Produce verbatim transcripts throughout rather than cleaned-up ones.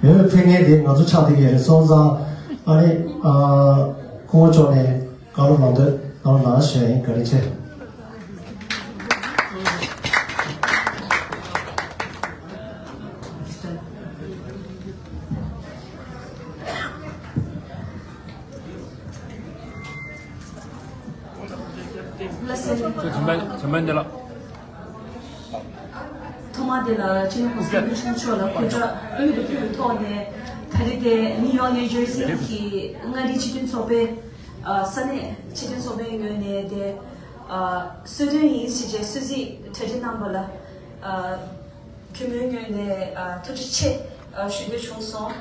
ཡོད་ཕེབས་མཁན་དེ་ང་ཚོ་ཆགས་བསྡད་ཀྱི་ཡོད་རེད། སོང་ཙང་ཨ་ནི་ཨ་སྐུ་ངོ་མཆོག་ནས་བཀའ་སློབ་གནང་འདོད་གནང་རོགས་གནང་ཞུ་ཡ་ཡིན། བཀའ་དྲིན་ཆེ། ལགས་སོ། ཐོག་མ་དེ་ལ་སྤྱི་ནོར་གོང་ས་སྐྱབས་མགོན་ཆེན་པོ་མཆོག་ལ་གུས་བཀུར་དབུས་སུ་ཕེབས་པའི་ཐོག་ནས། ད་རེས་དེ་ནིའུ་ཡོག་ནིའུ་ཇར་སི་གི་མངའ་རིས་སྤྱི་མཐུན་ཚོགས་པའི་ཨ་ས་གནས་སྤྱི་མཐུན་ཚོགས་པའི་ངོས་ནས་དེ་ཨ་གསོལ་སྟོན་ཡིན་ཞེས་བྱས་གསོལ་ཚིགས་གྲ་སྒྲིག་གནང་བ་ལ་ཨ་གུས་མོའི་ངོས་ནས་ཨ་ཐུགས་རྗེ་ཆེ་ཨ་ཞུ་འདོད་བྱུང་སོང་།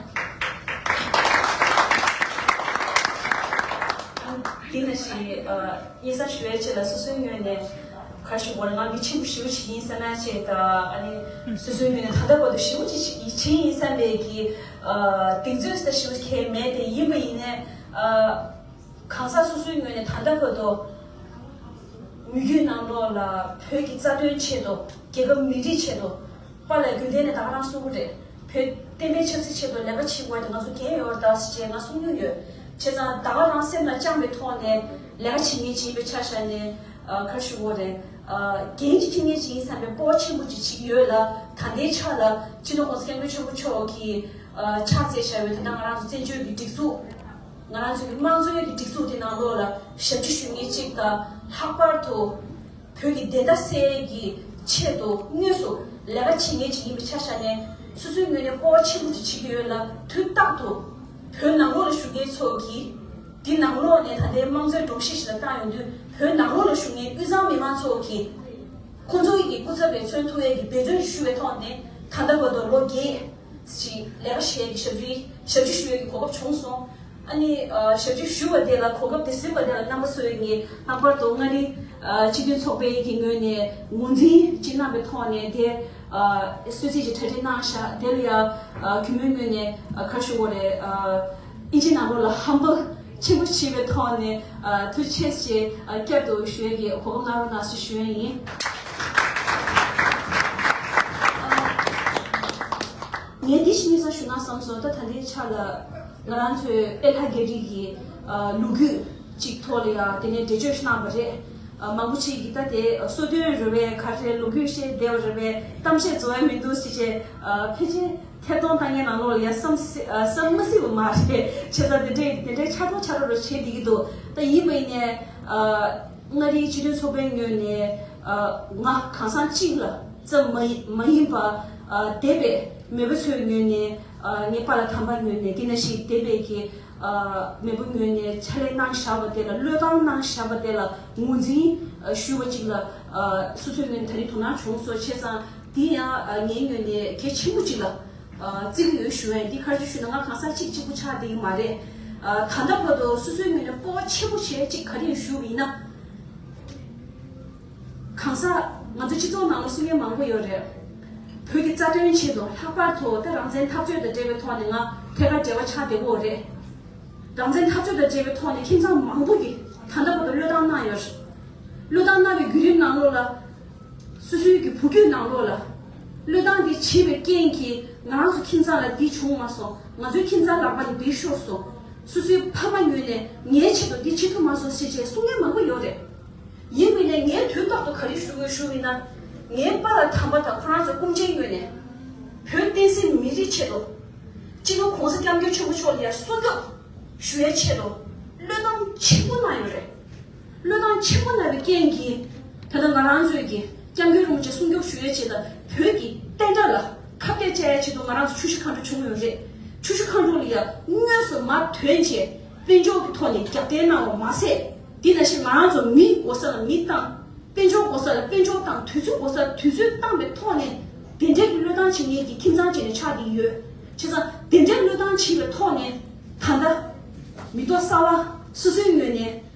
དེ་ནང་བཞིན་ཨ་སྙན་སེང་ཞུ་བའི་ཆེད་ལ་སོ་སོའི་ངོས་ནས་ག་རེ་ཞུ་དགོས་རེད། ང་མི་ཆེན་པོ་ཞེ་པོ་ཅིག་ཡིན་བསམ་ཡ་ཆེད་དང་། ཨ་ནི་སོ་སོའི་ངོས་ནས་ད་ལྟ་བར་དུ་ཞེ་པོ་ཅིག་ཡིད་ཆེས་ཡིན་བསམ་པའི་གི་ཨ་གདེང་ཚོད་ཟེར་ཞེ་པོ་ཅིག་གང་ཡང་མེད་དེ། ཡིན་པ་ཡིན་ནའི་ཨ་གང་ཟག་སོ་སོའི་ངོས་ནས་ད་ལྟ་བར་དུ་མི་རྒྱུད་ནང་ལོགས་ལ་བོད་ཀྱི་རྩ་དོན་ཆེད་དུ། རྒྱལ་ཁབ་མི་རིགས་ཆེད་དུ། པཱ་ལགས་རྒྱུན་ལྡན་ནས་ད་ག་རང་གསུང་གི་རེད། བོད་བསྟན་པའི་ཆབ་སྲིད་ཆེད་དུ་ལས་ཀ་བྱེད་དགོས་དེ་ང་ཚོ་འགན་ཡོད་རེད་ད་ཟེར་བྱས་ང་གསུང་མྱོང་ཡོད། བྱས་ཙང་ད་ག་རང་སེམས་ལ་བཅངས་པའི་ཐོག་ནས་ལས་ཀ་བྱེད་མཁན་ཅིག་ཡིན་པའི་ཆ་བཞག་ནས། ཨ་ག་རེ་ཞུ་དགོས་རེད། ཨ་འགན་ཅིག་འཁྱེར་མཁན་ཅིག་ཡིན་བསམ་པའི་སྤོབས་པ་ཆེན་པོ་ཅིག་བྱེད་ཀྱི་ཡོད་ལ། ད་ལྟའི་ཆ་ལ་སྤྱི་ནོར་གོང་ས་སྐྱབས་མགོན་ཆེན་པོ་མཆོག་གིས་ཨ་ཕྱག་བཙལ་བཞག་པའི་ད་ལྟ་ང་རང་ཚོ་བཙན་བྱོལ་གྱི་སྒྲིག་འཛུགས། ང་རང་ཚོ་གི་དམངས་གཙོའི་གི་སྒྲིག་འཛུགས་དེ་ནང་ལོགས་ལ་ཞབས་ཕྱི་ཞུ་མཁན་ཅིག་དང་། ལྷག་པར་དུ་བོད་ཀྱི་བདེན་མཐའ་གསལ་གྱི་ཆེད་དུ་དངོས་སུ་ལས་ཀ་བྱེད་མཁན་ཅིག་ཡིན་པའི་ཆ་བཞག་ནས། སོ་སོའི་ངོས་ནས་སྤོབས་པ་ཆེན་པོ་ཅིག་བྱེད་ཀྱི་ཡོད་ལ། དུས་རྟག་ཏུ་བོད་ནང་ལོགས་ལ་བཞུགས་མཁན་ཚོ་གིས་འདི་ནང་ལོགས་ནས་ད་ལྟའི་དམངས་གཙོའི་སྒྲོམ་གཞི་ཞིག་ལ་བཏང་ཡོང་དུས། བོད་ནང་ལོགས་ལ་བཞུགས་མཁན་དབུས་གཙང་མི་མང་ཚོ་གིས་ཁོང་ཚོ་ཡི་གི་སྐུ་ཚབ་པའི་མཚོན་ཐུབ་ཡས་ཀྱི་འབད་བརྩོན་ཞུ་བའི་ཐོག་ནས། ད་ལྟ་བར་དུ་ལོ་བརྒྱད་ཅིག་ལས་ཀ་བྱེད་ཡས་ཀྱི་ཞབས་ཕྱི་ཞབས་ཕྱི་ཞུ་ཡས་ཀྱི་གོ་སྐབས་བྱུང་སོང་། ཨ་ནི་ཨ་ཞབས་ཕྱི་ཞུ་བ་དེ་ལ་གོ་སྐབས་དེ་ཟིན་པ་དེ་ལ་རྣམ་པ་ཚོ་ཡིས་ངས་ལྷག་པར་དུ་མངའ་རིས་ཨ་སྤྱི་མཐུན་ཚོགས་པའི་གི་ངོས་ནས་ངོས་འཛིན་ཅིག་གནང་བའི་ཐོག་ནས། དེ་ཨ་གསོལ་ཚིགས་ཀྱི་གྲ་སྒྲིག་གནང་ཤག་དེ་ལ་ཡ་ཨ་གུས་མོའི་ངོས་ནས་ཨ་ག་རེ་ཞུ་དགོས་རེད། ཨ་ཨིན་ཇི་ནང་ལོགས་ལ་ཧམ་བྷལ་ཆེན་པོ་བྱེད་པའི་ཐོག་ནས་ཨ་ཐུགས་རྗེ་ཆེ་ཞེས་ཨ་བསྐྱར་དུ་ཞུ་ཡས་ཀྱི་གོ་སྐབས་གནང་རོགས་གནང་ཞེས་ཞུ་ཡས་ཡིན། ངས་འདི་ཞིག་སྙན་སེང་ཞུ་ན་བསམ་སོང་། ད་ད་ལྟའི་ཆ་ལ་ང་རང་ཚོའི་དཔལ་ལྷ་རྒྱ་རི་གི་ཨ་ལོ་རྒྱུས་ཅིག་ཐོག་ལ་ཡ་དེ་ནས་འགྲེལ་བརྗོད་ཞིག་གནང་བ་རེད། ཨ་མང་པོ་ཅིག་གིས་ད་དེ་གསོལ་སྟོན་རེད་པས། ག་རེ་ལོ་རྒྱུས་བཤད་བསྡད་པ་རེད་པས། གཏམ་བཤད་རྫོགས་ཡ་མི་འདུག་ཟེར་བྱས། ཨ་ཕལ་ཆེར་ཐད་གཏོང་བཏང་མཁན་ནང་ལོགས་ལ་ཡ་བསམ་སྲིད་ཨ་བསམ་མ་སྲིད་པ་མ་རེད། བྱས་ཙང་དེ་འདྲའི་དེ་འདྲའི་ཆགས་ཐོག་ཆགས་ཐོག་རུ་བྱེད་བསྡད་ཀྱི་འདུག་ད་ཡིན་པ་ཡིན་ནའི་ཨ་མངའ་རིས་སྤྱི་མཐུན་ཚོགས་པའི་ངོས་ནས་ཨ་ང་གང་ཟག་གཅིག་ལ་ཙམ་མ་ཡིན་མ་ཡིན་པ། ཨ་འདས་པའི་མེས་པོ་ཚོའི་ངོས་ནས། ཨ་ངའི་པཱ་ལགས་དམ་པ་ངོས་ནས། དེ་ནང་བཞིན་འདས་པའི་གི་ཨ་མེས་པོ་ངོས་ནས་ཕྱག་ལས་གནང་བཞག་པ་དེ་ལ། བློས་བཏང་གནང་བཞག་པ་དེ་ལ་ངོས་འཛིན་ཨ་ཞུ་བ་ཅིག་ལ། ཨ་སོ་སོའི་ངོས་ནས་ད་རེས་དོ་སྣང་བྱུང་སོང་། བྱས་ཙང་འདི་ཡང་ཨ་ངའི་ངོས་ནས་གལ་ཆེན་པོ་ཅིག་ལ་ཨ་བརྩི་གི་ཡོད་ཞུ་ཡ་ཡིན། འདི་ག་རེ་ཞུ་ན་ང་གང་ཟག་གཅིག་གཅིག་པུ་ཆགས་བསྡད་ཀྱི་མ་རེད། ཨ་ད་ལྟ་བར་དུ་སོ་སོའི་ངོས་ནས་སྤོབས་པ་ཆེན་པོ་བྱས་ཅིག་ག་རེ་ཞུ་བ་ཡིན་ན། གང་ཟག་ང་ཚོ་སྤྱི་ཚོགས་ནང་ལ་གསུང་མཁན་མང་པོ་ཡོད་རེད། བོད་ཀྱི་རྩ་དོན་ཆེད་དུ། ལྷག་པར་དུ་ད་རང་བཙན་འཐབ་རྩོད་དང་འབྲེལ་བའི་ཐོག་ནས་ང་ཐད་ཀར་འབྲེལ་བ་ཆགས་བསྡད་ཡོད་རེད། རང་བཙན་འཐབ་རྩོད་དང་འབྲེལ་བའི་ཐོག་ནས་ཁྱིམ་ཚང་མང་པོ་གིས་ད་ལྟ་བར་དུ་བློས་བཏང་གནང་ཡོད་རེད། བློས་བཏང་གནང་བའི་བརྒྱུད་རིམ་ནང་ལོགས་ལ། སོ་སོའི་གི་བུ་རྒྱུད་ནང་ལོགས་ལ་བློས་བཏང་འདི་བྱས་པའི་རྐྱེན་གྱིས་ང་རང་ཚོ་ཁྱིམ་ཚང་ལ་འདི་བྱུང་མ་སོང་། ང་ཚོའི་ཁྱིམ་ཚང་ལག་པ་ནས་འདི་ཤོར་སོང་། སོ་སོའི་ཕ་མ་ངོས་ནས་ངའི་ཆེད་དུ་འདི་བྱེད་ཐུབ་མ་སོང་ཞེས་བྱས་གསུང་མཁན་མང་པོ་ཡོད་རེད། ཡིན་པས་ན་ངས་དུས་རྟག་ཏུ་ག་རེ་ཞུ་དགོས་ཞུ་བ་ཡིན་ན། ངའི་པཱ་ལགས་དམ་པ་དང་ཁོ་རང་ཚོའི་སྐུ་མཆེད་ངོས་ནས་བོད་བསྟན་སྲིད་མི་རིགས་ཆེད་དུ། སྤྱི་ནོར་གོང་ས་སྐྱབས་མགོན་ཆེན་པོ་མཆོག་ལ་ཡང་སྲུང་སྐྱོབ་ཞུ་ཡའི་ཆེད་དུ་བློས་བཏང་ཆེན་པོ་གནང་ཡོད་རེད། བློས་བཏང་ཆེན་པོ་གནང་བའི་རྐྱེན་གྱིས། ད་ལྟ་ང་རང་ཚོས་ཀྱི་སྐྱབས་མགོན་རིན་པོ་ཆེ་སྲུང་སྐྱོབ་ཞུ་ཡའི་ཆེད་དུ། བོད་ཀྱི་བསྟན་དགྲ་ལ་ཁ་གཏད་བཅག་ཡའི་ཆེད་དུ་ང་རང་ཚོ་ཆུ་བཞི་མཁའ་འགྲོ་བྱུང་ཡོད་རེད། ཆུ་བཞི་མཁའ་འགྲོ་ལ་ཡང་དངོས་སུ་མར་ཐོན་བྱས་དཔལ་འབྱོར་གྱི་ཐོག་ནས་རྒྱབ་རྟེན་གནང་བ་མ་ཟད། དེ་ནང་བཞིན་ང་རང་ཚོ་མི་དགོས་ས་ལ་མི་བཏང་། དཔལ་འབྱོར་དགོས་ས་ལ་དཔལ་འབྱོར་བཏང་། དུས་ཚོད་དགོས་ས་ལ་དུས་ཚོད་བཏང་བའི་ཐོག་ནས། དེ་འདྲའི་བློས་བཏང་བྱེད་མཁན་གྱི་ཁྱིམ་ཚང་ཅིག་ནས་ཆགས་བསྡད་ཡོད། བྱས་ཙང་དེ་འདྲའི་བློས་བཏང་བྱས་པའི་ཐོག་ནས། ད་ལྟ་མི་ཐོག་གསར་པ་སོ་སོའི་ངོས་ནས་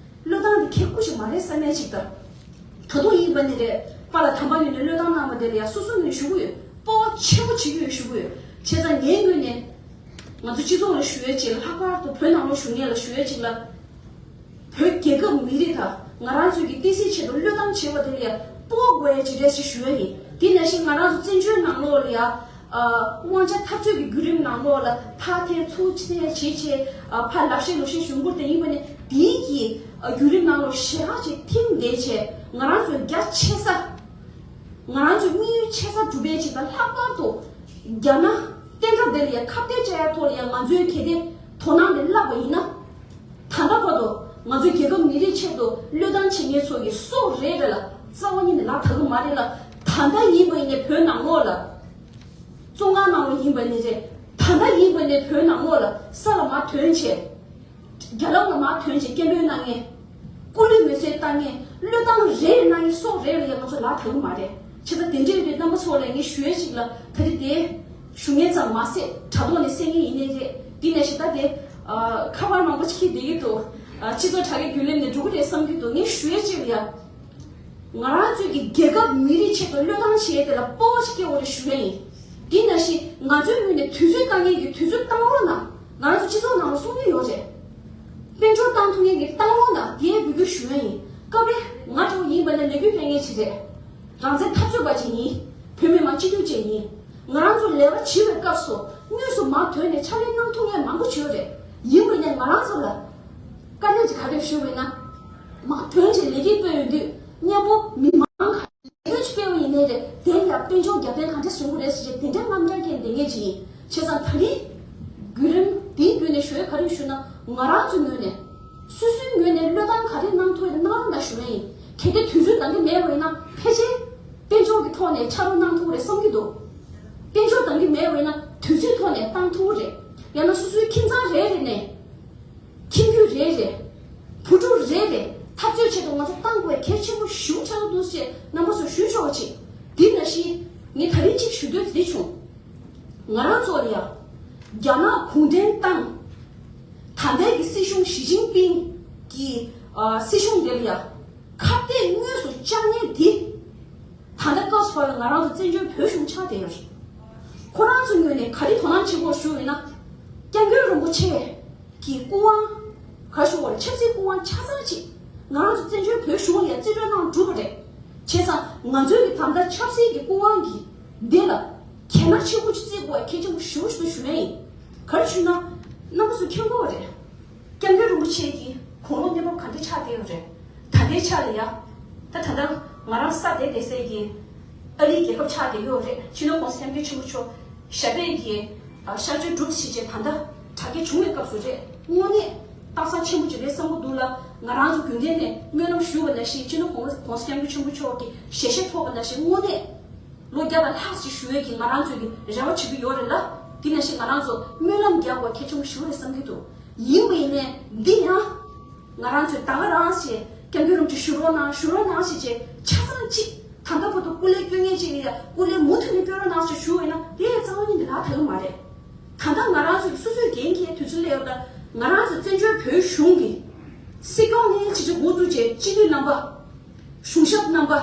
བློས་བཏང་དེ་ཁེ་ཁུ་ཞིག་མ་རེད་བསམ་ཡ་ཅིག་དང་། ད་དུང་ཡིན་པ་ནི་རེད། པཱ་ལགས་དམ་པ་ངོས་ནས་བློས་བཏང་གནང་བ་དེ་ལ་ཡང་སོ་སོའི་ངོས་ནས་ཞུ་གི་ཡོད། སྤོབས་པ་ཆེན་པོ་བྱེད་ཀྱི་ཡོད་ཞུ་གི་ཡོད། བྱས་ཙང་ངའི་ངོས་ནས་ང་ཚོ་སྤྱི་ཚོགས་ལ་ཞུ་ཡ་ཅིག་ལ། ལྷག་པར་དུ་བོད་ནང་ལོགས་བཞུགས་མཁན་ལ་ཞུ་ཡ་ཅིག་ལ། བོད་རྒྱལ་ཁབ་མི་རིགས་དང་ང་རང་ཚོའི་གི་བསྟན་སྲིད་ཆེད་དུ་བློས་བཏང་བྱས་པ་དེ་ལ་ཡང་སྤོབས་པ་དགོས་ཡ་ཅིག་རེད་ཞེས་ཞུ་ཡ་ཡིན། དེ་ནང་བཞིན་ང་རང་ཚོ་བཙན་བྱོལ་ནང་ལོགས་ལ་ཡང་ དབང་ཆ་འཐབ་རྩོད་ཀྱི་བརྒྱུད་རིམ་ནང་ལོགས་ལ་ཕར་འཐེན་ཚུར་འཐེན་བྱེད་བྱེད་ཕར་ལབ་བཤད་ལུག་བཤད་ཞུ་འགུར་དེ་ཡིན་པ་ནི་དེའི་གི་བརྒྱུད་རིམ་ནང་ལོགས་ཞེ་དྲག་ཅིག་ཐིམ་བསྡད་བྱས་ང་རང་ཚོའི་རྒྱ་ཆེ་ས། ང་རང་ཚོའི་དམིགས་ཡུལ་ཆེ་ས་སྒྲུབ་པའི་ཆེད་དང་ལྷག་པར་དུ་རྒྱ་ནག་བསྟན་དགྲ་དེ་ལ་ཡང་ཁ་གཏད་བཅག་ཡ་ཐོག་ལ་ཡང་ང་ཚོའི་གལ་ཏེ་དོ་སྣང་དེ་བརླག་པ་ཡིན་ན། ད་ལྟ་བར་དུ་ང་ཚོའི་རྒྱལ་ཁབ་མི་རིགས་ཆེད་དུ་བློས་བཏང་བྱེད་མཁན་ཚོ་གི་སྲོག་རེ་རེ་ལ་རྩ་བ་ཉིད་ནས་ལག་ཐག་གི་མ་རེད་ལ། ད་ལྟ་ཡིན་པ་ཡིན་ནའི་བོད་ནང་ལོགས་ལ་བཙོན་ཁང་ནང་ལ་ཡིན་པ་ནི་རེད། ད་ལྟ་ཡིན་པ་ནི་བོད་ནང་ལོགས་ལ་ས་ལ་མར་ཐོན་བྱས། རྒྱ་ལམ་ལ་མར་ཐོན་བྱས་སྐད་འབོད་གནང་མཁན། སྐུ་ལུས་མེ་སྲེག་བཏང་མཁན། བློས་བཏང་རེ་རེ་གནང་མཁན་སྲོག་རེ་ལ་ཡང་ང་ཚོ་ལག་ཐག་གི་མ་རེད། བྱས་ཙང་དེ་འདྲའི་རེད། རྣམ་པ་ཚོ་ལ་ངས་ཞུ་ཡས་ཅིག་ལ་ད་རེས་དེ་ཞུ་མཁན་ཙམ་མ་ཟད་དྲ་ཐོག་ནས་གསན་མཁན་ཡིན་ནའི་རེད། འདི་ནས་ཞེ་ད་དེ་ཁ་པར་མང་པོ་ཅིག་འཁྱེར་བསྡད་ཀྱི་འདུག་སྤྱི་ཚོགས་དྲ་རྒྱའི་བརྒྱུད་ལམ་ནས་འགྲོ་གི་རེད་བསམ་གྱི་འདུག་ངས་ཞུ་ཡས་ཅིག་ལ་ཡ། ང་རང་ཚོའི་གི་རྒྱལ་ཁབ་མི་རིགས་ཆེད་དུ་བློས་བཏང་བྱས་དེ་ལ་སྤོབས་པ་ཞིག་སྐྱེ་དགོས་རེད་ཞུ་ཡ་ཡིན། དེ་ནང་བཞིན་ང་ཚོའི་ངོས་ནས་དུས་ཚོད་བཏང་མཁན་གྱི་དུས་ཚོད་བཏང་རོགས་གནང་། ང་རང་ཚོ་སྤྱི་ཚོགས་ནང་ལ་གསུང་གི་ཡོད་རེད། དཔལ་འབྱོར་བཏང་ཐུབ་མཁན་གྱི་བཏང་རོགས་གནང་དེ་འབོད་སྐུལ་ཞུ་ཡ་ཡིན། སྐབས་རེ་ང་འདྲ་བོ་ཡིན་པ་ན་ལས་འགུལ་སྤེལ་མཁན་ཞིག་རེད། རང་བཙན་འཐབ་རྩོད་པ་ཅིག་ཡིན། བོད་མི་མང་སྤྱི་འཐུས་ཅིག་ཡིན། ང་རང་ཚོ་ལས་ཀ་བྱེད་པའི་སྐབས་སུ་དངོས་སུ་མར་ཐོན་ནས་ཕྱག་ལས་གནང་ཐུབ་མཁན་མང་པོ་ཡོད་རེད། ཡིན་པ་ནས་ང་རང་ཚོ་ལ་དཀའ་གནད་ཅིག་ག་རེ་ཞུ་བས་ན། མར་ཐོན་བྱས་ལས་འགུལ་སྤེལ་ཡོང་དུས་མཉམ་པོ་མི་མང་ག་ལས་འགུལ་ཅིག་སྤེལ་བ་ཡིན་ནའི་རེད། དེ་ལ་དཔལ་འབྱོར་རྒྱབ་རྟེན་གང་འདྲ་བྱུང་གི་རེད་ཟེར་བྱས་དེ་འདྲའི་རྣམ་འགྱུར་སྐྱེས་བསྡད་མཁན་ཅིག་ཡིན། བྱས་ཙང་ད་རེས་བརྒྱུད་རིམ་འདིའི་བརྒྱུད་ནས་ཞུ་ཡ་ག་རེ་ཞུ་ན། ང་རང་ཚོའི་ངོས་ནས་སོ་སོའི་ངོས་ནས་བློས་བཏང་ག་རེ་གནང་ཐུབ་ཡོད་གནང་རོགས་གནང་ཞུ་ཡ་ཡིན། གལ་ཏེ་དུས་ཚོད་འདང་གི་མེད་པ་ཡིན་ན་ཕལ་ཆེར་དཔལ་འབྱོར་གྱི་ཐོག་ནས་ཕྱག་རོགས་གནང་ཐུབ་རེད་བསམ་གྱི་འདུག་དཔལ་འབྱོར་འདང་གི་མེད་པ་ཡིན་ན་དུས་ཚོད་ཐོག་ནས་བཏང་ཐུབ་རེད། ཡང་ན་སོ་སོའི་ཁྱིམ་ཚང་རེ་རེ་ནས་ཁྱིམ་རྒྱུད་རེ་རེ། བུ་ཕྲུག་རེ་རེ་འཐབ་རྩོད་ཆེད་དུ་ང་ཚོ་བཏང་དགོས་གལ་ཆེན་པོ་ཞེ་པོ་ཆགས་ཀྱི་འདུག་ཅེས་རྣམ་པ་ཚོར་ཞུ་ཆོག་པ་ཅིག་འདི་ནང་བཞིན་ངས་ད་རིང་གཅིག་ཞུ་འདོད་འདི་བྱུང་། ང་རང་ཚོ་ལ་ཡང་རྒྱ་ནག་གུང་ཁྲན་ཏང་ད་ལྟའི་གི་སྲིད་གཞུང་ཞི་ཅིན་ཕིང་གི་ཨ་སྲིད་གཞུང་འདི་ལ་ཡང་ཁ་གཏད་དངོས་སུ་བཅག་མཁན་འདི་ད་ལྟ་སྐབས་སུ་བབས་པའི་ང་རང་ཚོ་བཙན་བྱོལ་བོད་གཞུང་ཆགས་བསྡད་ཡོད་རེད། ཁོ་རང་ཚོའི་ངོས་ནས་ག་རེ་དོ་སྣང་བྱེད་དགོས་ཞུ་ཡིན་ན། སྐྱབས་མགོན་རིན་པོ་ཆེ་གི་སྐུ་དབང་། ག་ཞུ་བ་རེད། ཆབ་སྲིད་སྐུ་དབང་ཆ་ཚང་ཅིག་ང་རང་ཚོ་བཙན་བྱོལ་བོད་གཞུང་ལ་ཡང་རྩིས་སྤྲོད་གནང་གྲུབ་པ་རེད། བྱས་ཙང་ང་ཚོའི་གི་ད་ལྟ་ཆབ་སྲིད་ཀྱི་སྐུ་དབང་གི་འདི་ལ་གྱ་ནག་ཆེན་པོ་ཅིག་བརྩི་དགོས་པ་གལ་ཆེན་པོ་ཞེ་པོ་ཞིག་འདུག་ཞུ་ཡ་ཡིན། ག་རེ་ཞུ་ན། རྣམ་པ་ཚོས་མཁྱེན་གྱི་ཡོད་རེད། སྐྱབས་མགོན་རིན་པོ་ཆེ་གི་དགུང་ལོ་གནས་བབ་ག་འདྲ་ཆགས་བསྡད་ཡོད་རེད། ད་ལྟའི་ཆ་ལ་ཡ། ད་ད་ལྟ་ང་རང་ས་དེ་བསྡད་སའི་གི་ཨ་རིའི་རྒྱལ་ཁབ་ཆགས་བསྡད་ཡོད་རེད། སྤྱི་ནོར་༸གོང་ས་༸སྐྱབས་མགོན་ཆེན་པོ་མཆོག་ཞབས་པད་ཀྱི་ཨ་གཤགས་བཅོས་གྲུབ་ཟིན་བྱས་ད་ལྟ་དྲག་སྐྱེད་བྱུང་བའི་སྐབས་སུ་རེད། དངོས་གནས་སྟག་ཚང་ཆེན་པོ་ཅིག་རེད་བསམ་གྱི་འདུག་ལ། ང་རང་ཚོ་རྒྱུན་ལྡན་ནས་སྨོན་ལམ་ཞུ་བ་ནང་བཞིན་སྤྱི་ནོར་༸གོང་ས་༸གོང་ས་༸སྐྱབས་མགོན་ཆེན་པོ་མཆོག་གི་ཞལ་བཞེས་ཐོབ་པ་ནང་བཞིན་དངོས་གནས་ལོ་བརྒྱ་དང་ལྷག་ཅིག་བཞུགས་ཡས་ཀྱི་ང་རང་ཚོའི་གི་རེ་བ་བྱེད་ཀྱི་ཡོད་རེད་ལ། དེ་ནང་བཞིན་ང་རང་ཚོ་སྨོན་ལམ་རྒྱག་དགོས་གལ་ཆེན་པོ་ཞེ་པོ་རེད་བསམ་གྱི་འདུག་ཡིན་པ་ཡིན་ནའི་འདི་ཡང་། ང་རང་ཚོས་ད་ག་རང་ཞེས་སྐྱབས་མགོན་རིན་པོ་ཆེ་བཞུགས་རོགས་གནང་། བཞུགས་རོགས་གནང་ཞེས་བྱས་ཆ་ཚང་གཅིག་ད་ལྟ་བར་དུ་སྐུ་ལས་སྐྱོན་མཁན་གཅིག་ལ་ཡང་སྐུ་ལས་མུ་མཐུད་ནས་སྐྱོན་རོགས་གནང་ཞེས་ཞུ་བས་ན་དེ་ཡང་རྩ་བ་ཉིད་ནས་ལག་ཐེབས་ཀྱི་མ་རེད། ད་ལྟ་ང་རང་ཚོས་སོ་སོས་འགན་འཁྱེར་དུས་ཚོད་སླེབས་ཡོད། ད་ང་རང་ཚོ་བཙན་བྱོལ་བོད་གཞུང་གི་སྲིད་སྐྱོང་ནས་ཕྱི་ཕྱོགས་འགོ་འཛུགས་བྱས་སྤྱི་འཐུས་རྣམ་པ། གཞུང་ཞབས་རྣམ་པ།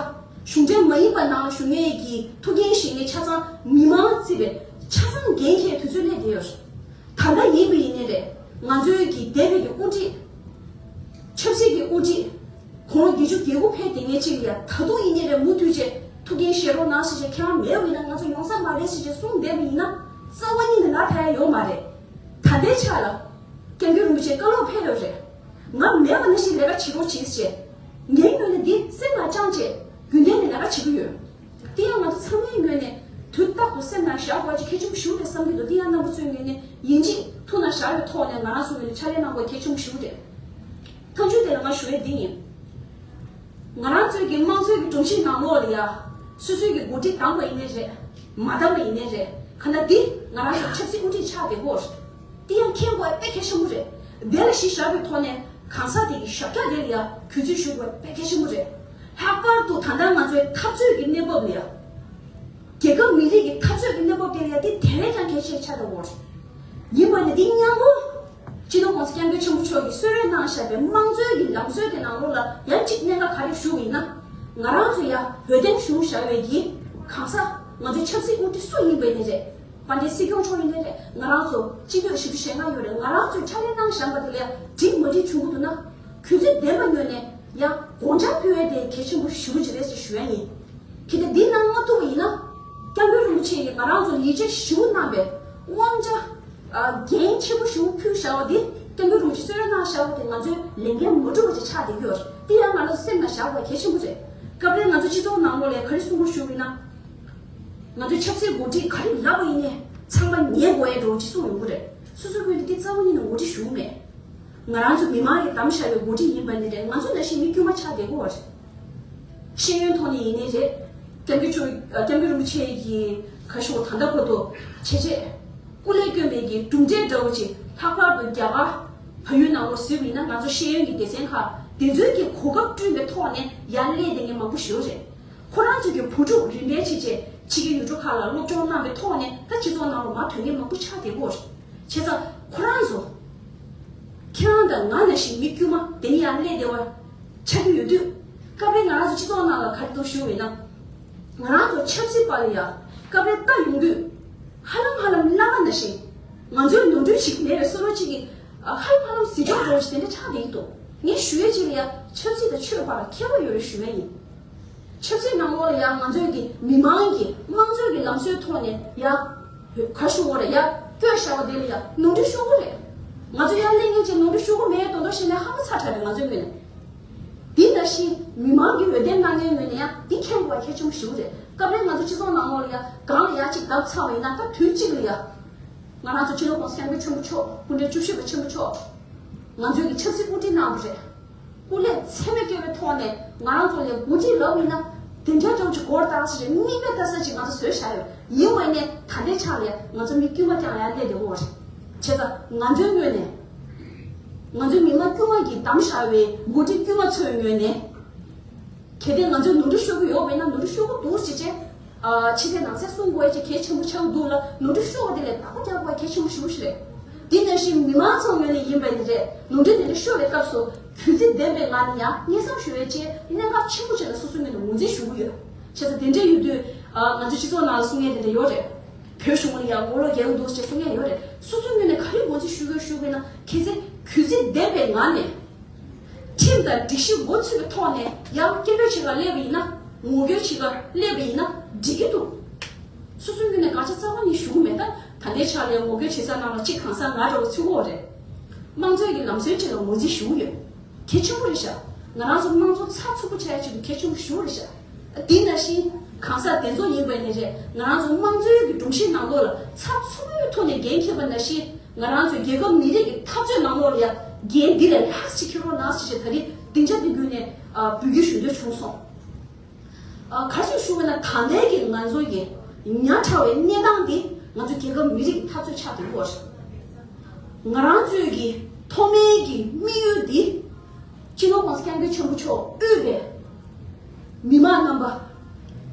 གཞུང་འབྲེལ་མ་ཡིན་པ་ནང་ལ་བཞུགས་མཁན་གྱི་ཐུགས་འགན་བཞེས་མཁན་ཆ་ཚང་མི་མང་བརྩིས་པའི་ཆ་ཚང་འགན་འཁྱེར་དུས་ཚོད་སླེབས་བསྡད་ཡོད། ད་ལྟ་ཡིན་པ་ཡིན་ནའི་རེད། ང་ཚོའི་གི་འདས་པའི་གི་དབུ་ཁྲིད། ཆབ་སྲིད་ཀྱི་དབུ་ཁྲིད། དགུང་ལོ་བརྒྱད་ཅུ་གྱ་དགུ་ཕེབས་བསྡད་མཁན་ཅིག་ལ་ཡ་ད་དུང་ཡིན་ནའི་རེད། མུ་མཐུད་བྱས་ཐུགས་འགན་བཞེས་རོགས་གནང་ཞེས་བྱས། ཁྱེད་རང་མེད་པ་ཡིན་ན་ང་ཚོ་ཡོང་ས་མ་རེད་ཞེས་བྱས་གསུངས་བསྡད་པ་ཡིན་ན་རྩ་བ་ཉིད་ནས་ལག་ཐེབས་ཡ་ཡོད་མ་རེད། ད་ལྟའི་ཆ་ལ་སྐྱབས་མགོན་རིན་པོ་ཆེ་བཀའ་སློབ་ཕེབས་ཡོད་རེད། ང་མེད་པ་ནང་བཞིན་ལས་ཀ་བྱེད་རོགས་བྱེད་ཅེས། ངའི་ངོས་ནས་འདི་སེམས་ལ་བཅངས་བྱས་རྒྱུན་ལྡན་ནས་ལས་ཀ་བྱེད་ཀྱི་ཡོད། དེ་ཡང་ང་ཚོ་ཚང་མའི་ངོས་ནས་དུས་རྟག་ཏུ་སེམས་ནང་བཞག་དགོས་ཅིག་གལ་ཆེན་པོ་ཞིག་རེད་བསམ་གྱི་འདུག་དེ་ཡང་རྣམ་པ་ཚོའི་ངོས་ནས་ཡིན་གཅིག་ཐུགས་ནང་བཞག་པའི་ཐོག་ནས་ང་རང་ཚོའི་ངོས་ནས་ཕྱག་ལས་གནང་དགོས་གལ་ཆེན་པོ་ཞིག་རེད། མཐའ་མཇུག་དེ་ལ་ང་ཞུ་ཡས་འདི་ཡིན། ང་རང་ཚོའི་གི་དམངས་གཙོའི་གི་སྒྲོམ་གཞི་ནང་ལོགས་ལ་ཡ། སོ་སོའི་གི་འགོ་ཁྲིད་བདམས་པ་ཡིན་ནའི་རེད། མ་བདམས་པ་ཡིན་ནའི་རེད། གང་ལྟར་འདི་ང་རང་ཚོ་ཆབ་སྲིད་དབུ་ཁྲིད་ཆགས་བསྡད་ཡོད། འདི་ཡང་མཁྱེན་དགོས་དཔེ་གལ་ཆེན་པོ་རེད། དེ་ལ་གཞི་བཞག་པའི་ཐོག་ནས་གང་ཟག་དེ་གི་ཞབས་བཀྱག་དེ་ལ་ཡ་གུས་བརྩི་ཞུ་དགོས་དཔེ་གལ་ཆེན་པོ་རེད། ལྷག་པར་དུ་ད་ལྟ་ང་ཚོའི་འཐབ་རྩོད་ཀྱི་གནས་བབ་ལ་ཡ། རྒྱལ་ཁབ་མི་རིགས་ཀྱི་འཐབ་རྩོད་ཀྱི་གནས་བབ་དེ་ལ་ཡ་དེ་དེ་བས་ཀྱང་གལ་ཆེ་ཆགས་བསྡད་ཡོད། ཡིན་པ་ནི་འདི་མཉམ་པོ། སྤྱི་ནོར་༸གོང་ས་༸སྐྱབས་མགོན་ཆེན་པོ་མཆོག་གིས་གསོལ་རས་གནང་བཞག་པའི་དམངས་གཙོའི་གི་ལམ་སྲོལ་དེ་ནང་ལོགས་ལ་ཡང་གཅིག་གནད་འགག་ག་རེ་ཞུགས་ཡིན་ན། ང་རང་ཚོ་ཡ་འོས་འདེམས་ཞུ་བཞག་པའི་གི་གང་ཟག་ང་ཚོའི་ཆབ་སྲིད་དབུ་ཁྲིད་སུ་ཡིན་པ་ཡིན་ནའི་རེད། དཔལ་ལྡན་སྲིད་སྐྱོང་མཆོག་ཡིན་ནའི་རེད། ང་རང་ཚོ་སྤྱི་འཐུས་བཞི་བཅུ་ཞེ་ལྔ་ཡོད་རེད། ང་རང་ཚོས་ཕྱག་ལས་གནང་བཞག་པ་དེ་ལ་ཡ་འགྲིག་མ་འགྲིག་བྱུང་གི་འདུག་ན། གུས་བརྩི་ལྡན་པ་ངོས་ནས་ཡ་དགོངས་འཆར་ཕུལ་བ་དེ་གལ་ཆེན་པོ་ཞེ་པོ་ཅིག་རེད་ཅེས་ཞུ་ཡ་ཡིན། གལ་ཏེ་འདི་གནང་མ་ཐུབ་པ་ཡིན་ན། སྐྱབས་མགོན་རིན་པོ་ཆེ་ཡིས་ང་རང་ཚོ་ལ་ཡིད་ཆེས་ཞེ་པོ་གནང་བའི་དབང་ཆ། ཨ། འགན་ཆེན་པོ་ཞེ་པོ་ཕུལ་བཞག་པ་དེ། སྐྱབས་མགོན་རིན་པོ་ཆེ་གསོལ་རས་གནང་བཞག་པ་དེ་ང་ཚོའི་ལས་འགན་མ་འགྲུབ་པ་ཅིག་ཆགས་བསྡད་ཀྱི་ཡོད་རེད། དེ་ཡང་ང་ཚོ་སེམས་ནང་བཞག་དགོས་གལ་ཆེན་པོ་རེད། སྐབས་རེ་ང་ཚོ་སྤྱི་ཚོགས་ནང་ལོགས་ལ་ག་རེ་གསུང་གི་ཡོད་ཟེར་ན། ང་ཚོའི་ཆབ་སྲིད་འགོ་ཁྲིད་ག་རེ་ལབ་པ་ཡིན་ནའི་ཚང་མ་ཉན་དགོས་ཡ་འདྲ་བོ་ཅིག་གསུངས་ཡོང་གི་རེད། སོ་སོའི་ངོས་ནས་འདི་རྩ་བ་ཉིད་ནས་ངོ་སྤྲོད་ཞུ་གི་མེད། ང་རང་ཚོ་མི་མང་གིས་བདམས་བཞག་པའི་འགོ་ཁྲིད་ཡིན་པ་ནི་རེད། ང་ཚོ་ནང་བཞིན་མི་དཀྱུས་མ་ཆགས་བསྡད་ཀྱི་ཡོད་རེད། ཤེས་ཡོན་ཐོག་ནས་ཡིན་ནའི་རེད། སྐྱབས་མགོན་མཆོག་སྐྱབས་མགོན་རིན་པོ་ཆེ་གི་ཁ་ཤོག་ད་ལྟ་བར་དུ་བྱས་རྗེས་སྐུ་ལས་བསྐྱོན་པའི་གི་གྲུབ་འབྲས་འདྲ་བོ་ཅིག་ལྷག་པར་དུ་རྒྱ་གར་བལ་ཡུལ་ནང་ལོགས་གཟིགས་པ་ཡིན་ན། ང་ཚོ་ཤེས་ཡོན་གྱི་སྡེ་ཚན་ཁག་དེ་ཚོའི་གི་གོ་སྐབས་བསྐྲུན་པའི་ཐོག་ནས་ཡར་སླེབས་བསྡད་མཁན་མང་པོ་ཞིག་ཡོད་རེད། ཁོ་རང་ཚོ་གི་བུ་ཕྲུག་རིམ་པས་བྱས་རྗེས་ཕྱི་རྒྱལ་ཡུལ་གྲུ་ཁག་ལ་སློབ་སྦྱོང་གནང་བའི་ཐོག་ནས་ད་སྤྱི་ཚོགས་ནང་ལ་མར་ཐོན་མཁན་མང་པོ་ཆགས་བསྡད་ཀྱི་ཡོད་རེད། བྱས་ཙང་ཁོ་རང་ཚོ་ཁྱེད་རང་དང་ང་ནང་བཞིན་མི་དཀྱུས་མ་དེ་ནས་ཡར་སླེབས་བསྡད་པ་ཆགས་ཀྱི་ཡོད་དུས། སྐབས་རེ་ང་རང་ཚོ་སྤྱི་ཚོགས་ནང་ལ་ག་རེ་འདུག་ཞུ་བ་ཡིན་ན། ང་རང་ཚོ་ཆབ་སྲིད་པ་ལ་ཡ་སྐབས་རེ་ལྟ་ཡོང་དུས། ཧ་ལམ་ཧ་ལམ་བླ་མ་ནང་བཞིན་ང་ཚོའི་ནོར་འཁྲུལ་ཞིག་མེད་པའི་བསམ་བློ་གཅིག་གིས། ཨ། ཧ་ལམ་ཧ་ལམ་ཟིལ་ཆོག་འདྲ་བོ་ཞིག་དེ་འདྲ་ཆགས་བསྡད་ཀྱི་འདུག་ངས་ཞུ་ཡས་གཅིག་ལ་ཡ་ཆབ་སྲིད་དང་ཆོས་བར་ལ་ཁྱད་པར་ཡོད་རེད་ཞུ་ཡས་ཡིན། ཆབ་སྲིད་ནང་ལོགས་ལ་ཡང་ང་ཚོའི་གི་མི་མང་གི་དམངས་གཙོའི་གི་ལམ་སྲོལ་ཐོག་ནས་ཡ་ག་ཞུ་བ་རེད། ཡ་བསྐྱོད་བཞག་པ་དེ་ལ་ཡ་ནོར་འཁྲུལ་ཤོར་གི་རེད། ང་ཚོ་ཡར་སླེབས་མཁན་ཅིག་ནོར་འཁྲུལ་ཤོར་གི་མེད་མདོག་མདོག་བྱས་ནས་ཧ་མ་ཚ་དྲགས་རེད་ང་ཚོའི་ངོས་ནས། དེ་ནང་བཞིན་མི་མང་གི་འོས་འདེམས་གནང་མཁན་ངོས་ནས་ཡང་འདི་མཁྱེན་དགོས་པ་གལ་ཆེན་པོ་ཞིག་རེད། སྐབས་རེ་ང་ཚོ་སྤྱི་ཚོགས་ནང་ལོགས་ལ་ཡ་གང་ལ་ཡ་གཅིག་བརྡབ་ཚར་བ་ཡིན་ན། ད་དུས་གཅིག་ལ་ཡ་ང་རང་ཚོ་སྤྱི་ནོར་༸གོང་ས་༸སྐྱབས་མགོན་ཆེན་པོ་མཆོག་སྐུ་ཕྲེང་བཅུ་བཞི་པ་ཆེན་པོ་མཆོག་ང་ཚོའི་གི་ཆབ་སྲིད་དབུ་ཁྲིད་གནང་བ་རེད། སྐུ་ལས་ཚད་མེད་བསྐྱོན་པའི་ཐོག་ནས་ང་རང་ཚོ་ལ་འགོ་ཁྲིད་ལབ་ཡིན་ན་དེ་འདྲ་འདྲ་བོ་ཅིག་དགོས་རེད་ད་ཟེར་རེད། དམིགས་མེད་ལྟ་ས་ཅིག་ང་ཚོ་བཟོས་བཞག་ཡོད། ཡིན་པ་ནས་ད་ལྟའི་ཆ་ལ་ང་ཚོ་མི་དཀྱུས་མ་རྐྱང་ཡར་སླེབས་བསྡད་ཡོད་རེད། བྱས་ཙང་ང་ཚོའི་ངོས་ནས། ང་ཚོའི་མི་མང་དཀྱུས་མ་གིས་བདམས་བཞག་པའི་འགོ་ཁྲིད་དཀྱུས་མ་ཚོའི་ངོས་ནས། གལ་ཏེ་ང་ཚོས་ནོར་འཁྲུལ་ཤོར་གྱི་ཡོད་པ་ཡིན་ན་ནོར་འཁྲུལ་ཤོར་གྱི་འདུག་ཟེར་བྱས། ཨ། ཕྱི་གསལ་ནང་གསལ་གསུང་དགོས་ཀྱི་གལ་ཆེན་པོ་ཆགས་འདུག་ལ། ནོར་འཁྲུལ་ཤོར་བ་དེ་ལ་བདག་པོ་རྒྱག་དགོས་གལ་ཆེན་པོ་ཞེ་པོ་ཞིག་རེད། དེ་ནང་བཞིན་མི་མང་ཚོ་ངོས་ནས་ཡིན་པ་ཡིན་རེད། ནོར་འཁྲུལ་དེ་འདྲ་ཤོར་བའི་སྐབས་སུ་གུས་བརྩི་ལྡན་པའི་ངང་ནས་ཡང་སྙན་སེང་ཞུ་བའི་ཆེད་གནད་འགག་ཆེན་པོ་ཅིག་ལ་སོ་སོའི་ངོས་ནས་ངོས་འཛིན་ཞུ་གི་ཡོད། བྱས་ཙང་དེ་འདྲ་ཡོད་དུས། ཨ། ང་ཚོ་སྤྱི་ཚོགས་ནང་ལ་གསུང་མཁན་དེ་འདྲ་ཡོད་རེད། བོད་གཞུང་ལ་ཡང་ངོ་ལོག་རྒྱག་གི་འདུག་ཅེས་གསུང་མཁན་ཡོད་རེད། སོ་སོའི་ངོས་ནས་ག་རེ་ངོས་འཛིན་ཞུ་དགོས་ཞུ་དགོས་ན། གལ་སྲིད་གུས་བརྩི་ལྡན་པའི་ངང་ནས། ཁྲིམས་དང་སྒྲིག་གཞི་འགོ་ཚུགས་པའི་ཐོག་ནས་ཡང་སྐད་འབོད་བྱེད་གར་སླེབས་པ་ཡིན་ན། ངོ་རྒོལ་བྱེད་གར་སླེབས་པ་ཡིན་ན་འགྲིག་གི་འདུག་སོ་སོའི་ངོས་ནས་དགག་བྱ་རྩ་བ་ཉིད་ཞུ་གི་མེད། ད་ད་ལྟའི་ཆ་ལ་ངོ་རྒོལ་བྱེད་ས་ནང་ལ་གཅིག་གང་ཟག་ང་འདྲ་བོ་ཚུད་ཀྱི་ཡོད་རེད། དམངས་གཙོའི་གི་ལམ་སྲོལ་ཅིག་ལ་ངོས་འཛིན་ཞུ་གི་ཡོད། གལ་ཆེན་པོ་རེད་ཤག་ང་རང་ཚོ་དམངས་གཙོ་ཚགས་ཚུད་པོ་བྱ་ཡ་ཆེད་དུ་གལ་ཆེན་པོ་ཞེ་པོ་རེད་ཤག་དེ་ནང་བཞིན་གང་ཟག་དེ་ཚོ་ཡིན་པ་ཡིན་ནའི་རེད། ང་རང་ཚོ་དམངས་གཙོའི་གི་སྒྲོམ་གཞི་ནང་ལོགས་ལ་ཚགས་ཚུད་པོའི་ཐོག་ནས་འགན་འཁྱེར་བ་ནང་བཞིན། ང་རང་ཚོའི་རྒྱལ་ཁབ་མི་རིགས་ཀྱི་འཐབ་རྩོད་ནང་ལོགས་ལ་ཡང་འགན་འདི་ལས་ལྷག་ཅིག་འཁྱེར་རོགས་གནང་ཞེས་བྱས། ད་རེས་སྡིངས་ཆ་འདི་བརྒྱུད་ནས་འབོད་སྐུལ་ཞུ་འདོད་བྱུང་སོང་། ཨ། ག་རེ་ཞུ་བ་ན། ད་ལྟའི་གི་ང་ཚོ་གི་ཉག་ཕྲ་བའི་གནས་སྟངས་འདི་ང་ཚོ་རྒྱལ་ཁབ་མི་རིགས་ཀྱི་འཐབ་རྩོད་ཆགས་བསྡད་ཡོད་རེད། ང་རང་ཚོའི་གི་ཐོག་མའི་གི་དམིགས་ཡུལ་འདི། སྤྱི་ནོར་༸གོང་ས་༸སྐྱབས་མགོན་ཆེན་པོ་མཆོག་དབུས་པའི་མི་མང་རྣམ་པ་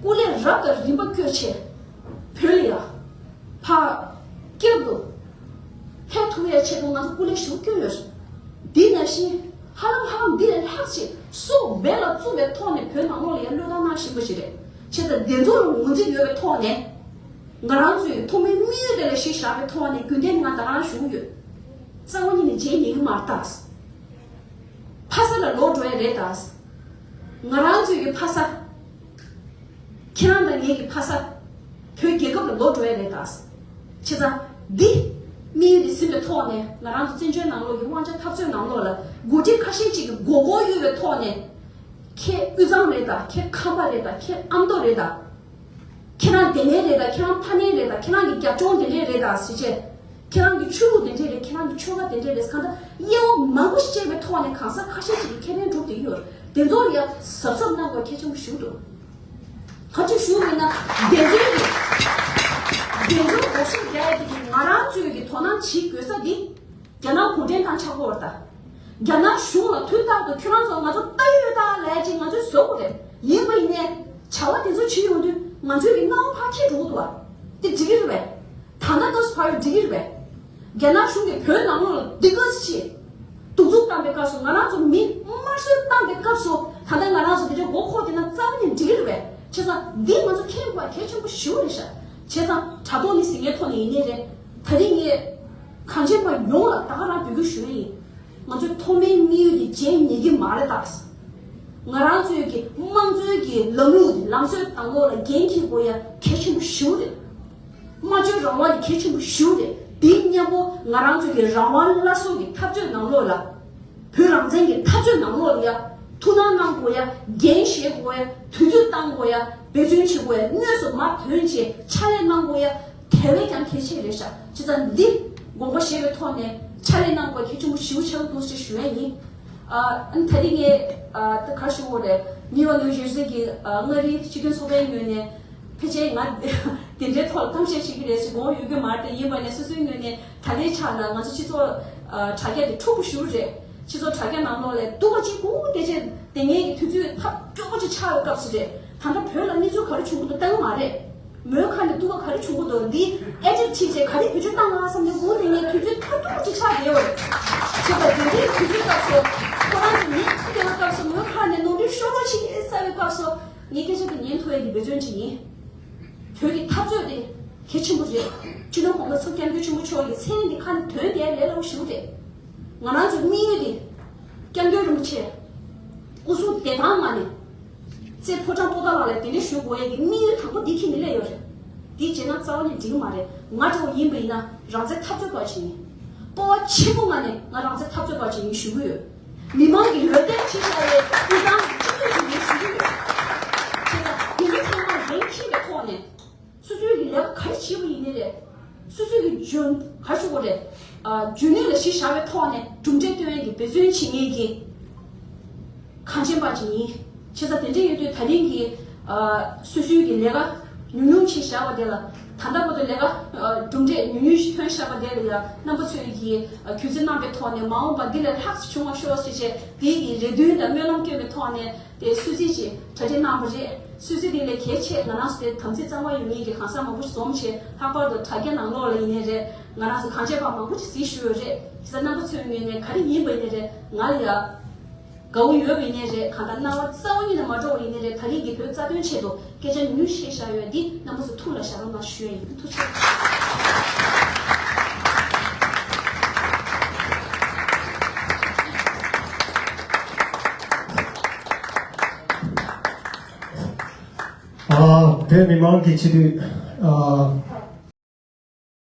སྐུ་ལས་རབ་དང་རིམ་པ་བསྐྱོན་བྱས། བོད་ལ་ཡ་ཕར་བསྐྱབ་ཏུ་ཕེབས་ཐུབ་ཡ་ཆེད་དུ་ང་ཚོ་སྐུ་ལས་ཞེ་པོ་བསྐྱོན་ཡོད་རེད། དེ་ནང་བཞིན་ཧ་ལམ་ཧ་ལམ་འདི་ལས་ལྷག་ཅིག་སྲོག་འབེན་ལ་བཙུགས་པའི་ཐོག་ནས་བོད་ནང་ལོགས་ལ་ཡ་བློས་བཏང་གནང་བཞིན་པ་ཞིག་རེད། བྱས་ཙང་དེ་ཚོ་ལ་ངོས་འཛིན་ཡོད་པའི་ཐོག་ནས། ང་རང་ཚོའི་ཐོག་མའི་དམིགས་ཡུལ་དེ་ལ་གཞི་བཞག་པའི་ཐོག་ནས་རྒྱུན་ལྡན་ང་ད་ག་རང་ཞུ་གི་ཡོད། རྩ་བ་ཉིད་ནས་རྗེས་ཉན་གི་མ་རེད་ད། ཕ་ས་ལ་ལོག་འགྲོ་ཡ་རེད་ད། ང་རང་ཚོའི་གི་ཕ་ས། ཁྱེད་རང་དང་ངེད་ཀྱི་ཕ་ས། བོད་རྒྱལ་ཁབ་ལ་ལོག་འགྲོ་ཡ་རེད་ད། བྱས་ཙང་འདི་དམིགས་ཡུལ་འདི་ཟིན་པའི་ཐོག་ནས། ང་རང་ཚོ་བཙན་བྱོལ་ནང་ལོགས་ཀྱི་དབང་ཆ་འཐབ་རྩོད་ནང་ལོགས་ལ་འགོ་ཁྲིད་ཁ་ཤས་ཅིག་གི་མགོ་སྐོར་གཡོག་པའི་ཐོག་ནས། ཁྱེད་དབུས་གཙང་རེད་ད། ཁྱེད་ཁམས་པ་རེད་ད། ཁྱེད་ཨ་མདོ་རེད་ད། ཁྱེད་རང་དེ་ནས་རེད་ད། ཁྱེད་རང་ཕ་ནས་རེད་ད། ཁྱེད་རང་གི་རྒྱབ་ལྗོངས་དེ་འདྲས་རེད་ད་ཟེར་བྱས། ཁྱེད་རང་གི་ཆོས་ལུགས་དེ་འདྲས་རེད། ཁྱེད་རང་གི་ཆོལ་ཁ་དེ་འདྲས་རེད། གང་ལྟར་དབྱེ་བ་མང་པོ་ཞིག་བཅད་པའི་ཐོག་ནས་གང་ཟག་ཁ་ཤས་ཤིག་གིས་ཁས་ལེན་སྒྲུབ་བསྡད་ཀྱི་ཡོད་རེད། དེ་ཚོ་ལ་ཡང་གཟབ་གཟབ་གནང་དགོས་གལ་ཆེན་པོ་ཞིག་འདུག་ག་ཅིག་ཞུ་བ་ཡིན་ན། དེ་ཚོའི་གི་དེ་ཚོའི་འགོག་སྲུང་རྒྱག་ཡ་དེ་གི་ང་རང་ཚོའི་གི་དོ་སྣང་བྱེད་དགོས་ས་དེ། རྒྱ་ནག་གུང་ཁྲན་ཏང་ཆགས་ཀྱི་ཡོད་རེད་ད། རྒྱ་ནག་གཞུང་ལ་དུས་རྟག་ཏུ་ཁྱོད་རང་ཚོ་ང་ཚོ་ལྟ་ཡི་རེད་ད་ལབ་ཡ་ཅིག་ང་ཚོས་བཟོ་དགོས་རེད། ཡིན་པ་ཡིན་ནའི་བྱ་བ་དེ་ཚོ་བྱེད་ཡོང་དུས་ང་ཚོའི་གི་སྣང་བ་ཕར་འཁྱེར་འགྲོ་གི་འདུག་བ། དེ་འགྲིག་གི་རེད་པས། ད་ལྟ་ཏོག་ཙམ་ཕར་འགྲིག་གི་རེད་པས། རྒྱ་ནག་གཞུང་གིས་བོད་ནང་ལོགས་ལ་སྡིགས་ར་བྱེད། གདུག་རྩུབ་བཏང་པའི་སྐབས་སུ། ང་རང་ཚོ་མི་དམར་གསོད་བཏང་པའི་སྐབས་སུ། ད་ལྟ་ང་རང་ཚོ་དེ་འདྲའི་མགོ་འཁོར་བསྡད་ན་རྩ་བ་ནས་འགྲིག་གི་རེད་པས། བྱས་ཙང་འདི་ང་ཚོ་མཁྱེན་དགོས་པ་གལ་ཆེན་པོ་ཞེ་པོ་རེད་ཤག་བྱས་ཙང་དྲ་ཐོག་ནས་ཟིན་ངེས་ཐོག་ནས་ཡིན་ནའི་རེད། ད་རིང་ངས་གངས་ཅན་པ་ཡོངས་ལ་ད་ག་རང་འབོད་སྐུལ་ཞུ་ཡ་ཡིན། ང་ཚོའི་ཐོག་མའི་དམིགས་ཡུལ་འདི་རྗེས་ཉེ་གི་མ་རེད་ད། ང་རང་ཚོའི་གི་དམངས་གཙོའི་གི་ལམ་ལུགས་ལམ་སྲོལ་དང་ལོག་ལ་འགན་འཁྱེར་དགོས་ཡ་གལ་ཆེན་པོ་ཞེ་པོ་རེད། སྨྲ་བརྗོད་རང་དབང་དེ་གལ་ཆེན་པོ་ཞེ་པོ་རེད། དེ་མཉམ་པོ་ང་རང་ཚོའི་གི་རང་དབང་སླར་གསོ་གི་འཐབ་རྩོད་ནང་ལོགས་ལ། བོད་རང་བཙན་གྱི་འཐབ་རྩོད་ནང་ལོགས་ལ་ཡ། ཐུགས་སྣང་གནང་དགོས་ཡ། འགན་བཞེས་དགོས་ཡ། དུས་ཚོད་བཏང་དགོས་ཡ། འབད་བརྩོན་བྱེད་དགོས་ཡ། དངོས་སུ་མར་ཐོན་བྱས་ཕྱག་ལས་གནང་དགོས་ཡ། དེ་བས་ཀྱང་གལ་ཆེ་རེད་ཤག་བྱས་ཙང་འདི་དགོངས་པ་བཞེས་པའི་ཐོག་ནས་ཕྱག་ལས་གནང་དགོས་གལ་ཆེན་པོ་ཞེ་པོ་ཆགས་འདུག་ཅེས་ཞུ་ཡ་ཡིན། ཨ་ད་རིང་ངས་ཨ་ད་ག་ཞུ་དགོས་རེད། ཉེ་བའི་ལོ་བཞི་ཙམ་གྱི་ཨ་མངའ་རིས་སྤྱི་མཐུན་ཚོགས་པའི་ངོས་ནས། ཕལ་ཆེར་ང་དེ་འདྲའི་ཐོག་ལ་གཏམ་བཤད་བྱེད་ཀྱི་རེད་ཟེར་དགོངས་ཡོད་ཀྱི་མ་རེད། ཡིན་པ་ནས་སོ་སོའི་ངོས་ནས་ད་ལྟའི་ཆ་ལ་ང་ཚོ་སྤྱི་ཚོགས་ཨ་དྲ་རྒྱ་དེ་འཁྲུག་པོ་ཞེ་པོ་རེད། སྤྱི་ཚོགས་དྲ་རྒྱ་ནང་ལོགས་ལ་སྡུག་པ་གཅིག་པུ་དེ་ཆེ་དེ་ངེད་ཀྱི་དུས་ཚོད་ཐབས་སྐྱོ་པོ་ཅིག་ཆགས་ཡོད་སྐབས་སུ་རེད། ད་ལྟ་བོད་ལ་གནས་ཚུལ་ག་རེ་བྱུང་གི་འདུག་ལྟ་གི་མ་རེད། མོའི་ཁ་ནས་སྡུག་པ་ག་རེ་བྱུང་གི་འདུག་འདི་ཨེ་ཌིཊ་བྱས་རྗེས་ག་རེ་བེད་སྤྱོད་བཏང་ང་བསམ་ནས་དགོངས་ཏེ་ངས་དུས་ཚོད་ཐབས་སྐྱོ་པོ་ཅིག་ཆགས་བསྡད་ཡོད་རེད། བྱས་པ་དེ་འདྲའི་དུས་ཚོད་སྐབས་སུ་ཁོ་རང་ཚོ་ཉིན་གཅིག་བསྡད་པའི་སྐབས་སུ་མོའི་ཁ་ནས་ནོར་འཁྲུལ་ཤོར་བ་ཞིག་ཡིན་བསམ་པའི་སྐབས་སུ། ངས་སྐད་ཆ་དེ་ཉན་ཐུབ་ཡ་གི་འབད་བརྩོན་བྱེད་ཡིན། བོད་ཀྱི་འཐབ་རྩོད་དེ་གལ་ཆེན་པོ་རེད། སྤྱི་ནོར་༸གོང་ས་༸སྐྱབས་མགོན་ཆེན་པོ་མཆོག་གི་མཚན་དེ་ཁ་ནས་ཐོན་དེ་ལས་སླ་པོ་ཞིག་རེད། ང་རང་ཚོའི་དམིགས་ཡུལ་དེ་༸སྐྱབས་མགོན་རིན་པོ་ཆེ་སྐུ་གཟུགས་བདེ་ཐང་ངང་ནས་རྩེ་ཕོ་བྲང་པོ་ཏཱ་ལ་ལ་གདན་འདྲེན་ཞུ་དགོས་ཡ་གི་དམིགས་ཡུལ་དང་པོ་འདི་འཁྱེར་ནས་སླེབས་ཡོད་རེད། འདི་བྱས་ན་རྩ་བ་ནས་འགྲིག་གི་མ་རེད། ང་འདྲ་བོ་ཡིན་པ་ཡིན་ན་རང་བཙན་འཐབ་རྩོད་པ་ཞིག་ཡིན། སྤོབས་པ་ཆེན་པོ་ངང་ནས་ང་རང་བཙན་འཐབ་རྩོད་པ་ཞིག་ཡིན་ཞུ་གི་ཡོད། མི་མང་གི་འོས་འདེམས་བྱས་བཞག་པའི་དབུས་གཙང་གི་སྤྱི་འཐུས་ཤིག་ཡིན་ཞུ་གི་ཡོད། བྱས་ཙང་དེ་འདྲའི་ཚང་མ་འགན་འཁྱེར་བའི་ཐོག་ནས་སོ་སོའི་གི་ལས་ཀ་ག་རེ་བྱེད་པ་ཡིན་ནའི་རེད། སོ་སོའི་གི་འཇོན་ག་རེ་ཞུ་དགོས་རེད། ཨ་འཇོན་ནུས་ལ་གཞི་བཞག་པའི་ཐོག་ནས་གྲུབ་འབྲས་སྟོན་ཡས་ཀྱི་འབད་བརྩོན་བྱེད་མཁན་གྱི་གངས་ཅན་པ་ཅིག་ཡིན། བྱས་ཙང་དེ་འདྲ་ཡིན་དུས་ད་རིང་གི་ཨ་སོ་སོའི་གི་ལས་ཀ་ཉུང་ཉུང་ཞིག་བཞག་པ་དེ་ལ། ད་ལྟ་བར་དུ་ལས་ཀ་ཨ་གྲུབ་འབྲས་ཉུང་ཉུང་ཞིག་ཐོན་བཞག་པ་དེ་ལ་ཡང་རྣམ་པ་ཚོས་ཀྱིས་ཨ་གུས་བརྩི་གནང་པའི་ཐོག་ནས་མ་འོངས་པ་འདི་ལས་ལྷག་ཙམ་བྱུང་བ་ཤོག་ཟེར་བྱས་དེའི་གི་རེ་འདུན་དང་སྨོན་ལམ་སྐྱོན་པའི་ཐོག་ནས། དེ་གསོལ་ཚིགས་ཀྱི་གྲ་སྒྲིག་གནང་བ་རེད། གསོལ་ཚིགས་དེ་ལས་གལ་ཆེ་ང་རང་ཚོ་དེ་དམ་ཚིག་གཙང་མ་ཡོད་མཁན་གྱི་གང་ཟག་མང་པོ་ཞིག་འཛོམས་བྱས། ལྷག་པར་དུ་དྲ་རྒྱ་ནང་ལོགས་ལ་ཡིན་ནའི་རེད། ང་རང་ཚོ་གངས་ཅན་པ་མང་པོ་ཞིག་གཟིགས་ཞུས་ཡོད་རེད། དེ་ཚོ་རྣམ་པ་ཚོའི་ངོས་ནས་ག་རེ་ཡིན་པ་ཡིན་ནའི་རེད། ང་ལ་ཡ་དགའ་བོ་ཡོད་པ་ཡིན་ནའི་རེད། གང་ལྟར་སྣང་བ་རྩ་བ་ཉིད་ནས་མ་འགྲོ་བ་ཡིན་ནའི་རེད། ད་རིང་གི་བོད་རྩ་དོན་ཆེད་དུ་སྐད་ཆ་ཉུང་ཉུང་བཤད་བཞག་ཡོད་འདི་རྣམ་པ་ཚོ་ཐུགས་ལ་བཞག་རོགས་གནང་ཞུ་ཡ་ཡིན། ཐུགས་རྗེ་ཆེ། ཨ། བོད་མི་མང་གི་སྤྱི་འཐུས། ཨ།